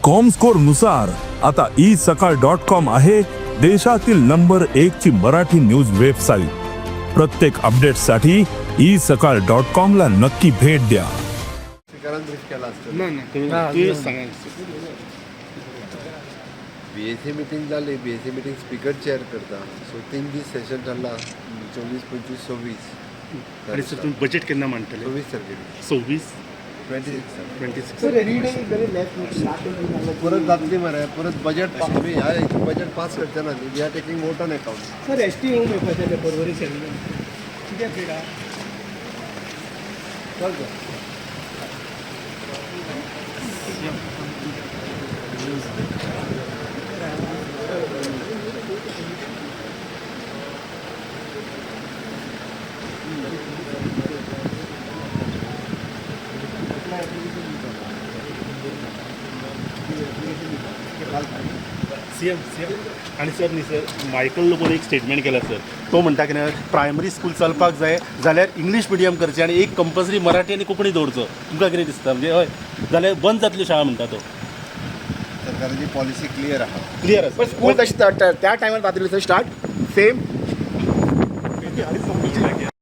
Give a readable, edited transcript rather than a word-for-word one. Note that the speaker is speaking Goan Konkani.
कॉमस्कोर नुसार आता ई सकाळ डॉट कॉम आहे देशातील नंबर एक ची मराठी न्यूज वेबसाईट. प्रत्येक अपडेटसाठी ई सकाळ डॉट कॉम ला नक्की भेट द्या. स्पीकरान ब्रीफ केला आसतलो. ना ना, तुम्ही सांगा. बी ए सी मिटींग जाली. B A C meeting speaker chair करता. सो 3 दीस सेशन चल्ला, 24, 25, 26. आणि सर, तुम्ही बजेट केन्ना मांडटले? 26 तारखेर. 26. 26. 26. Sir, any day very less. परत जातली मरे. परत बजेट, आमी ह्या बजेट पास करचे ना. We are taking vote on account. Sir, S T home येवपाचें ते पर्वरी सेगमेंट कितें अपडेट आहा? चल तर. सीएम, सीएम आणि सर, न्ही सर, मायकल लोबोन एक स्टेटमेंट केला सर. तो म्हणटा कितें, प्रायमरी स्कूल चलपाक जाय जाल्यार इंग्लीश मिडियम करचें आनी एक कंपल्सरी मराठी आनी कोंकणी दवरचो. तुमकां कितें दिसता? म्हणजे हय जाल्यार बंद जातल्यो शाळा म्हणटा तो. सरकाराची पॉलिसी क्लियर आहा. क्लियर आसा. पण स्कूल तशी त्या टायमार जातली सर, स्टार्ट सेम.